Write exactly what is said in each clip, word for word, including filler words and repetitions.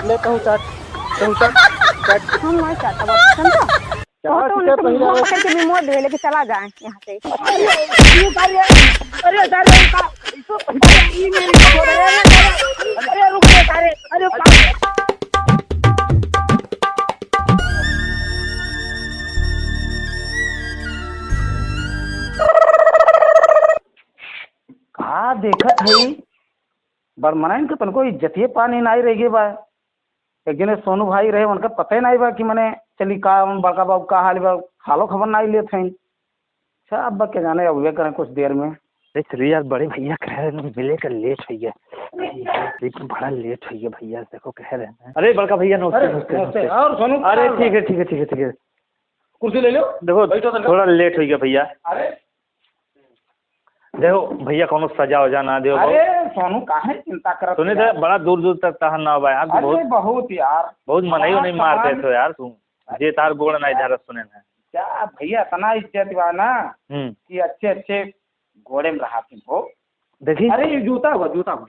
ले, कहूँ चाट, कहूँ चाट, चाट। हम नहीं चाहता बाबा, समझा? चाट तो के उन्हें तो पहले मुंह पकड़ के भी मोड़ दे, लेके चला जाए यहाँ से। अरे, अरे, अरे, अरे, अरे, रुक रे, सारे, अरे, का देखत हई? बड़ मनइन के तनको इज्जतिये पानी नाई रह गए बा। एक जने सोनू भाई रहे, उनका पता ही नाई बा कि मने चली का, बड़का बाबू का हाल बा, हालो खबर नाई लेत हईन। अच्छा, अब के जाने, अबे करें कुछ देर में। देख रही यार, बड़े भैया कह रहे हैं, मिले का लेट हो गया। अरे यार, बड़ा लेट हो गया भैया, देखो कह रहे हैं। अरे बड़का भैया, नमस्ते, अरे, नमस्ते, नमस्ते। नमस्ते। और सोनू, अरे क्या हाल ठीक बा? है, ठीक है, ठीक है, ठीक है। कुर्सी ले लो। देखो, बैठो तनका। थोड़ा लेट हो गया भैया। अरे। देखो भैया, कोनो सजा वजा ना दियो। अरे सोनू, काहे चिंता करत सुने यार? तो बड़ा दूर दूर तक तहार नाव बा यार, तू अरे बहुत, बहुत यार, बहुत मनई बड़ा उनई मार सामान। देत हो यार तू, अरे जे तार गोड़ नाई यार। धरत सुने ना। क्या भैया, इतना इज्जत बा ना हम्म। कि अच्छे अच्छे गोड़े में रहा तुम हो। देखी। अरे ये जूता हुआ, जूता हुआ।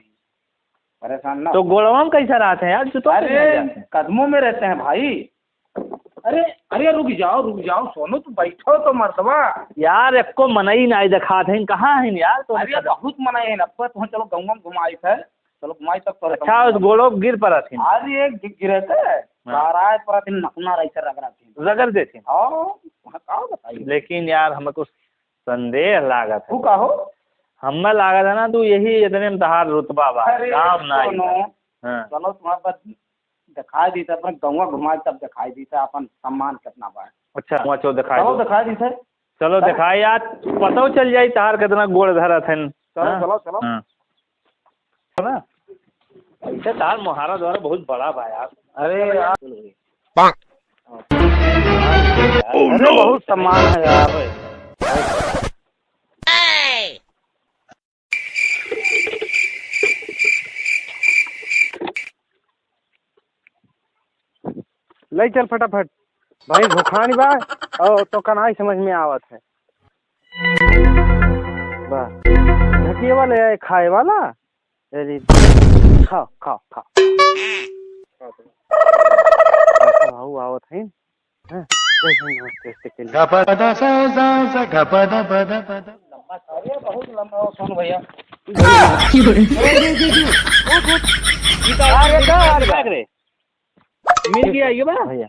परेशान ना तो हो। गोड़वा में कैसा रहते हैं यार, जूता अरे पहन के जाते हैं। कदमों में रहते हैं भाई। अरे, अरे, रुक जाओ, रुक जाओ, सोनू, तू बैठो तो मर्दवा। यार, एको मनई नाई देखात है, कहाँ है यार, तो अरे, बहुत मनई है, अब तो चलो गौवा में घुमाई थे, चलो घुमाई तब तोरे अच्छा, समझ उस में। गोड़ो गिर पड़ा थी। अरे, गि-, गिरे थे, हाँ। बारात पड़ा थी, नकना रही थे, रगड़ा थी। रगड़ दे थी। हाँ, का बताइए। लेकिन यार, हमें कुछ संदेह लागत है। तू का हो? हमें लागत है ना, तू यही इतने में तहार रुतबा बा, अरे, काम ना आई सोनू, बा। हाँ। चलो, तुम्हारे पास दिखाई दी था, अपने गौवा घुमाई तब दिखाई दी था, अपन सम्मान कितना बा। अच्छा, वहाँ चलो दिखाई चलो दो। दिखाई दी थे। चलो हाँ? दिखाई यार, पतो चल जाई तहार कितना गोड़ धरत हन। चलो, हाँ? चलो, चलो। हाँ। सुना? ऐसे तहार मोहारा द्वारा बहुत बड़ा बा यार। अरे यार। अरे बहुत सम्मान है यार। ले चल फटाफट, भाई भुखानी बा और तो कनाई समझ में आवत है। बा, ढकिया वाले आए खाए वाला, अरे, खाओ, खाओ, खाओ। भाऊ आवत है। हाँ, जय हिंद, नमस्ते, नमस्ते के लिए। गपदा सा सा सा गपदा पदा पदा। अरे, बहुत लंबा हो, सोनू भैया। अरे, का हाल बा? मिल गया ये बा? भैया,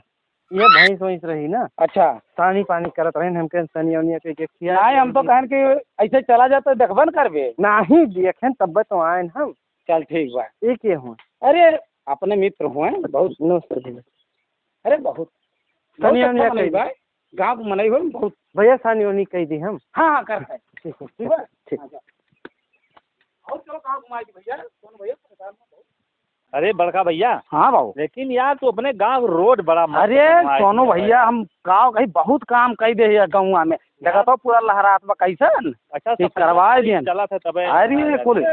ये भैंस वैंस रही ना। अच्छा। सानी पानी करत रहे, हमके सनिया उनिया के, के खिया नहीं, हम तो कहन कि ऐसे चला जाता, देखबन करबे। नहीं, देखें तब तो आए हम। चल, ठीक बा। ये के हुआ? अरे, अपने मित्र हुए, बहुत। नमस्ते भैया। अरे, बहुत, सनिया बहुत अच्छा उनिया मनई कह बा। गाँव के मनई हो, बहुत। भैया, सानी उनी कह दी हम। हाँ, हाँ, करता है। ठीक है, ठीक बा? ठीक। हाँ, जा। और चलो, कहाँ घुमाई दी भैया? कौन भैया? परेशान हो बहुत। अरे, बड़का भैया। हाँ, बाबू। लेकिन यार, तू अपने गाँव रोड बड़ा मस्त अरे, बनवाए सोनू दिया भैया, भाई। हम गाँव कहीं बहुत काम कई दे है गौवा में। देखा यार। तो पूरा लहरात बा कैसन? अच्छा, ठीक सब करवाए दियन। चला था तबे अरे, आया कुल था।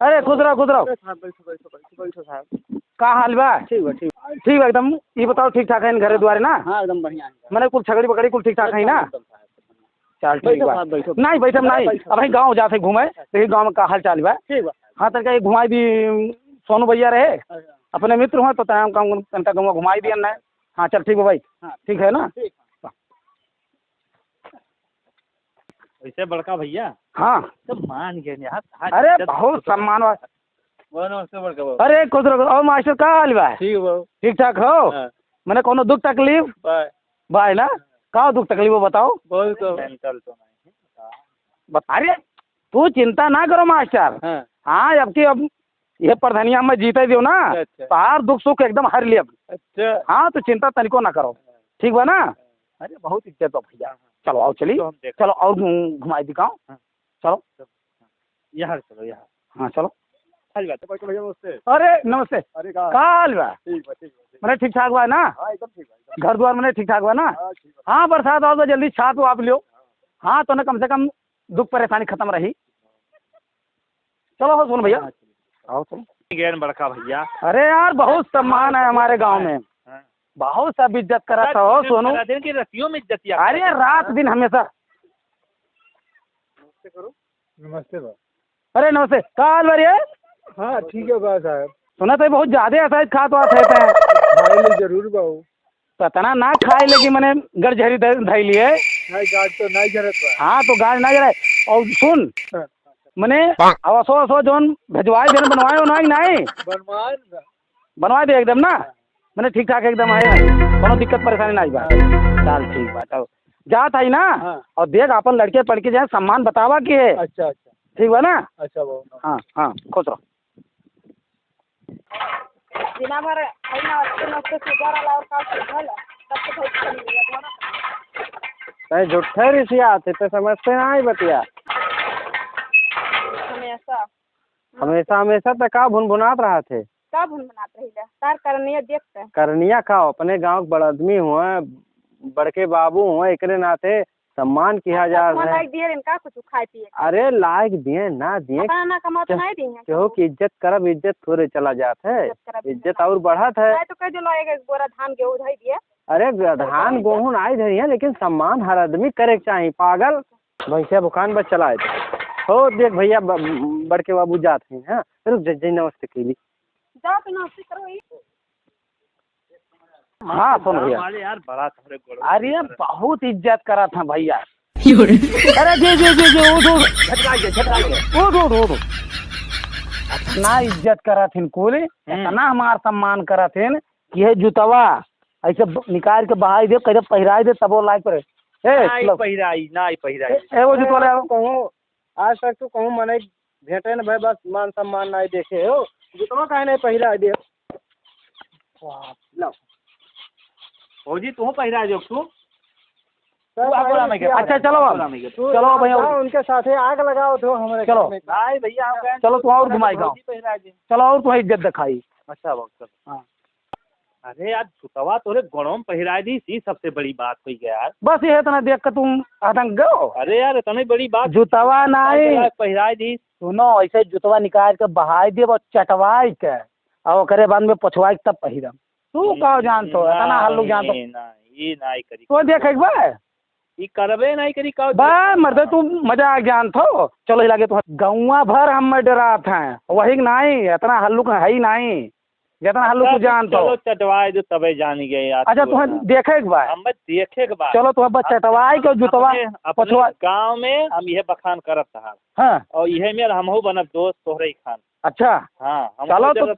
अरे, खुश रहो, खुश रहो। अरे साहब, बैठो, बैठो, बैठो, बैठो साहब। का हाल बा? ठीक बा, ठीक बा। ठीक बा, एकदम। ये बताओ, ठीक ठाक है घरे दुआरे ना? हाँ, एकदम बढ़िया है। मने कुल छगड़ी बकड़ी कुल ठीक ठाक है ना? एकदम साहब, एकदम। चल, ठीक बैठो बा। साहब, बैठो। नहीं, बैठम नहीं। बैठो। अब हम गाँव जाते घूमे, देखी गाँव में का हाल चाल बा। ठीक बा। हाँ, तनका ये घुमाई दी, सोनू भैया रहे, अच्छा। अपने मित्र हुए, तो तनका, तनका गाँव घुमाई दिया ना। हाँ, चल, ठीक बा भाई। हाँ। ठीक है ना? ठीक। वैसे बड़का भैया, हाँ। तो मान गए यार, आज अरे, इज्जत बहुत तो सम्मान बा। बोलो, नमस्ते बड़का बाबू। अरे, खुश रहो। और मास्टर, का हाल बा? ठीक बा। ठीक ठाक हो? हाँ। मने कोनो दुख तकलीफ? बा। बा ना? का दुख तकलीफ हो, बताओ। बहुत तो। मेंटल तो नहीं है। बता, अरे, तू चिंता ना करो मास्टर। हाँ। हाँ, अब की अब ये प्रधानिया में जीते दियो ना, अच्छा, अच्छा। तोहार दुख सुख एकदम हर लेब। अच्छा। हाँ, तू चिंता तनिको ना करो। ठीक बा ना? अरे, बहुत इज्जत बा भैया। हाँ, हाँ। चलो, आओ, चली। तो हम देख चलो, और घुम-, घुमाई दी गाँव। हाँ। चलो। यहाँ चलो, यहाँ। हाँ, चलो। हाल बात। बैठो भैया, नमस्ते। अरे, नमस्ते। अरे, का? का हाल बा? ठीक बा, ठीक बा, ठीक बा। मने ठीक ठाक बा ना? हाँ, एकदम ठीक बा, एकदम। घर द्वार मने ठीक ठाक बा ना? हाँ, ठीक बा। हाँ, बरसात आवत बा, जल्दी छाप वाप लियो। हाँ, तो ना कम से कम दुख परेशानी खत्म रही। चलो हो सोनू भैया, हाँ, चलिए। आओ तुम। गैन बड़का भैया। अरे यार, बहुत सम्मान है हमारे गांव में। हाँ। बहुत सब इज्जत करत हो सोनू। दिन की रतियों में इज्जत किया अरे करते हैं। रात दिन हमेशा। नमस्ते करो। नमस्ते बा। अरे नमस्ते, का हाल बा रे? हाँ, ठीक है बा साहब। सुनत है बहुत ज्यादा ऐसा खात वात है तैं। खाए ले जरूर बाऊ। तो इतना ना खाए ले कि मने गड़झरी धै-, धैली है। नहीं, गाज तो नहीं झरत बा। हाँ, तो गाज ना झरे। और सुन, हाँ। मने अवसो, अवसो जौन भेजवाए, जौन बनवाए, बनवाए कि नहीं? बनवाए ना। बनवाए दे एकदम ना? हाँ। मने ठीक ठाक एकदम है, कोनो दिक्कत परेशानी नहीं बा। हाँ। चल ठीक बा, तब जात है ना? हाँ। और देख, अपन लड़के पढ़ के जाए, सम्मान बतावा कि है। अच्छा, अच्छा। ठीक बा ना? अच्छा बाबू। हाँ, हाँ, खुश रहो। दिना भर खाई ना, अच्छे नस्ते सुगर वाला और का सुगर वाला, तब तो भाई खाई लिया था ना। तैं झूठे रिसियात है, तैं समझते ना है बतिया। हमेशा। हमेशा, हमेशा तैं का भुनभुनात रहत है? का भुनभुनात रही ले? तार करनिया देखते। करनिया का, अपने गाँव के बड़ आदमी हुए, बड़के बाबू हुए, एकरे नाते सम्मान किया जा रहा है। लायक दिए इनका कुछ खाए पिए के। अरे लायक दिए ना दिए, अपना ना कमात केहू, नहीं दिए। केहू की इज्जत करब, इज्जत थोड़े चला जात है, इज्जत करब, इज्जत और बढ़त है। मैं तो कह जो ला एक, एक बोरा धान गेहूं धई दिए। अरे ग-, धान गेहूं नहीं धरी है, लेकिन सम्मान हर आदमी करे के चाही, पागल। भैंसिया भुखान बस चलाए दे। हो देख भैया, ब-, बड़के बाबू जात हैं, हाँ, रुक जा, जय नमस्ते कैली। जा तो नमस्ते करो ही। हाँ, सुन भैया। अरे यार, बड़ा तोहरे गोड़ अरे, बहुत इज्जत करत हैं भैया। अरे, जी, जी, जी, जी, उठ, उठ। झटका के, झटका के। उठ, उठ, उठ, उठ। इतना इज्जत करत हैं कुल, हम्म। इतना हमार सम्मान करत हैं कि ये जुतवा ऐसे ब-, निकाल के बहाई दे, कहे पहिराई दे, तबो लायक पड़े। ए, नाई लो। पहिराई, नाई पहिराई। ए, ए, वो जुतवा ले आओ। कहूँ, आज तक तो कहूँ मनई भेंटे न भए, बस मान सम्मान नाई देखे हो। जुतवा काहे नाई पहिराई दे? वाह। लो। भौजी, तू पहिरा जो तू। सब तू आगोला में के, अच्छा, चलो अब। आगोला में के। तू चलो भैया। जाओ, उनके साथे आग लगाओ तो हमरे चलो। घर में। नहीं भैया, हम गए चलो, तू और घुमाई भौजी गाँव। पहिरा दे। चलो और तुम्हारी इज्जत दिखाई। अच्छा बाबू, चलो। हाँ। अरे यार, जुतवा तोरे गोड़ों में पहिराए दी, सी सबसे बड़ी बात हुई गया यार। बस ये इतना देख के तुम आतंक गो। अरे यार, इतनी बड़ी बात। जुतवा नाई। पहिराए दी। सुनो, ऐसे जुतवा निकाल के बहाई दे, वो चटवाई के। और ओकरे बाद में पोछवाई तब पहिरम। तू हम्म, का जानतो, इतना हल्लू जानतो। नहीं, नहीं, ये नहीं करी। तो देख एक बार। ई करबे नहीं करी का। बा मर्दे, तू मजाक जानतो। चलो, ही लागे तो गौवा भर हम डरात हैं, वही नहीं, इतना हल्लू का है ही नहीं, जितना हल्लू अच्छा, तू जानतो। चलो, चटवाए जो तबे जानी गए यार, अच्छा, तू तू ना। देखे एक बार। हम देखे एक बार। चलो, तू अब हम चटवाई के जुतवा अपने, अपने पछवा- गाँव में हम ये बखान करत रहा। हाँ। और यह मेर हमहू बनब दोस्त तोहरे ही खान। अच्छा। हाँ, हम चलो, तो जब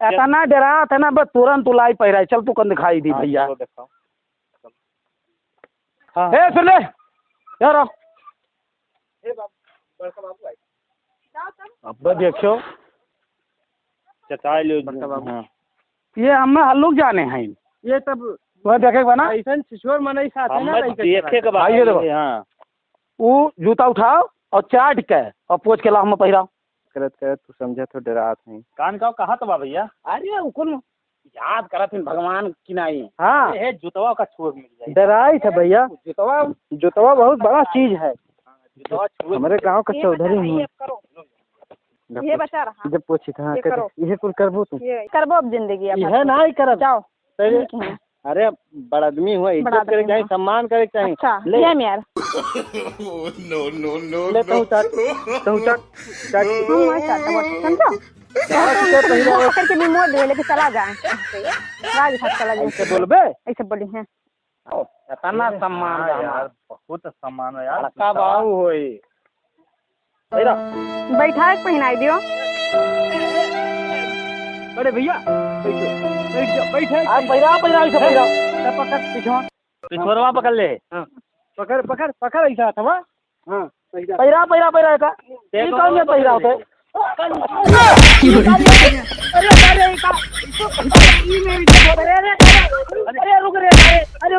इतना डरात है ना, बस तुरंत उलाई पहिराई। चल, तू कन दिखाई दी हाँ, भैया। चलो दिखाओ। हाँ। ए, सुन ले। यार, आओ। ए, बाबू, बड़का बाबू आई। अब देखियो। चटाई लो, बड़का बाबू। हाँ। ये हमें हल्लुक जाने हैं। ये तब वह देखे के बा ना? ऐसन छिछोर मनई साथ है ना, हमें लइके देखे के बा। आइए देखो। हाँ। वो जूता उठाओ और चाट के और पोंछ के लाओ, हमें पहिराओ। करत करत तू समझत हो, डरात है। कान का कहा तो बा भैया? अरे, वो कुल याद करत हन भगवान की नाई। हाँ। अरे, हे जुतवा का छुए मिल जाए। डराई था भैया। जुतवा, जुतवा बहुत बड़ा चीज है। हाँ, जुतवा छुए हमरे गांव का ये चौधरी बचा रहा, हूँ। ये करो। ये बचा रहा। जब पूछी था, ये करो। ये कुल करबो तू? ये करबो अब जिंदगी अब। ये ना ही करब। जाओ। पहले ठीक है। अरे, बड़ आदमी हुआ, इज्जत करे के चाही, सम्मान करे के चाही। अच्छा, ले। ये मेर। No, no, no, ले, no। तहु चाट, तहु चाट, चाट। हम वही चाट, बस, समझो? चाट के पहले पकड़ के भी मोड़ दे, लेके चला जाए। राज भाग चला जाए। ऐसे बोलबे? ऐसे बोली हैं। ओ, इतना सम्मान हाँ बा यार, हमार। बहुत सम्मान है यार। बड़का बाबू होई। बैठा के पहिनाई दियो। अरे भैया, बैठो, बैठ जाओ, बैठ, बैठ। आ, पहिरा, पहिरा, इसे पहिरा। सब पकड़, पीछवा। पिछोरवा पकड़ ले। हाँ, पकड़, पकड़, पकड़, ऐसा हथवा। हाँ, पहिरा। पहिरा, पहिरा, पहिरा, का? ये कौन में पहिरा होता है? अरे, अरे, अरे, अरे, रुक रे, अरे, अरे,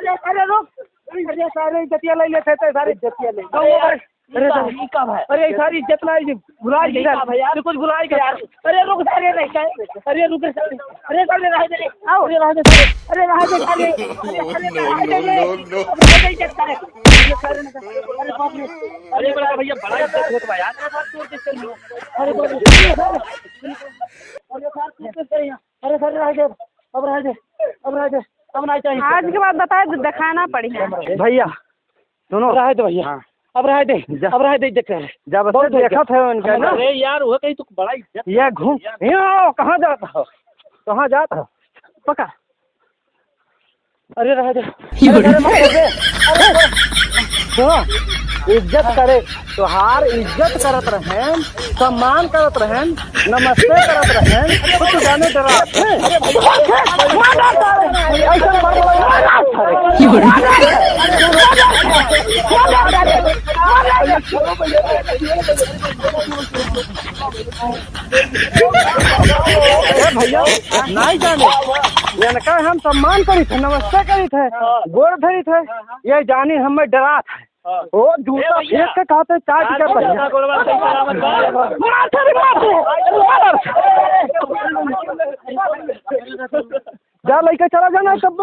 अरे, रुक। अरे, सारे इज्जतिया ले लेते थे, सारे इज्जतिया ले। अरे, अरे, अरे, सारी इज्जत ना, ये भुला गया। ये कुछ भुला गया। अरे, रुक, सारे नहीं, सारे, अरे, रुक, सारे, अरे, सारे, रह दे, आओ, अरे, रह दे, सारे, अरे, रह दे, सारे, अरे, अरे, रह दे, अरे, रह दे, इज्जत सारे। अरे, बड़ा भैया, बड़ा इज्जत होत बा यार। अरे, बाप रे। अरे, सारे, अरे, सारे, रह दे, अब रह दे, अब रह दे, अब ना चाहिए। आज के बाद बताए तो दिखाना पड़ी है। भैया, सुनो। रहे दो भैया। हाँ। अब रहे दे, जा। अब रहे दे, इज्जत कर। जब से बहुत हो गया। देखत है उनका ना। अरे यार, वो कहीं तो बड़ा इज्जत ये है घूम, यार। ये आओ, कहाँ जात हो? कहाँ जात हो? पकड़। अरे रहे दे। अरे, अरे, मत कर दे। अरे, अरे। सुनो, इज्जत करे, तोहार इज्जत करत रहेन, सम्मान करत रहेन, नमस्ते करत रहेन, कुछ जाने डरा। अरे भाई, ऐसा मत बोलो, मत बोलो। ए भैया, नहीं जाने, इनका हम सम्मान करी थे, नमस्ते करी थे, गोड़ धरी थे, ये जानी हमें डरा थे। ओ जूता ए भैया, फेंक के कहते चाट के भैया। मार रे, मार रे, मार। जा लइके चला जाना तब।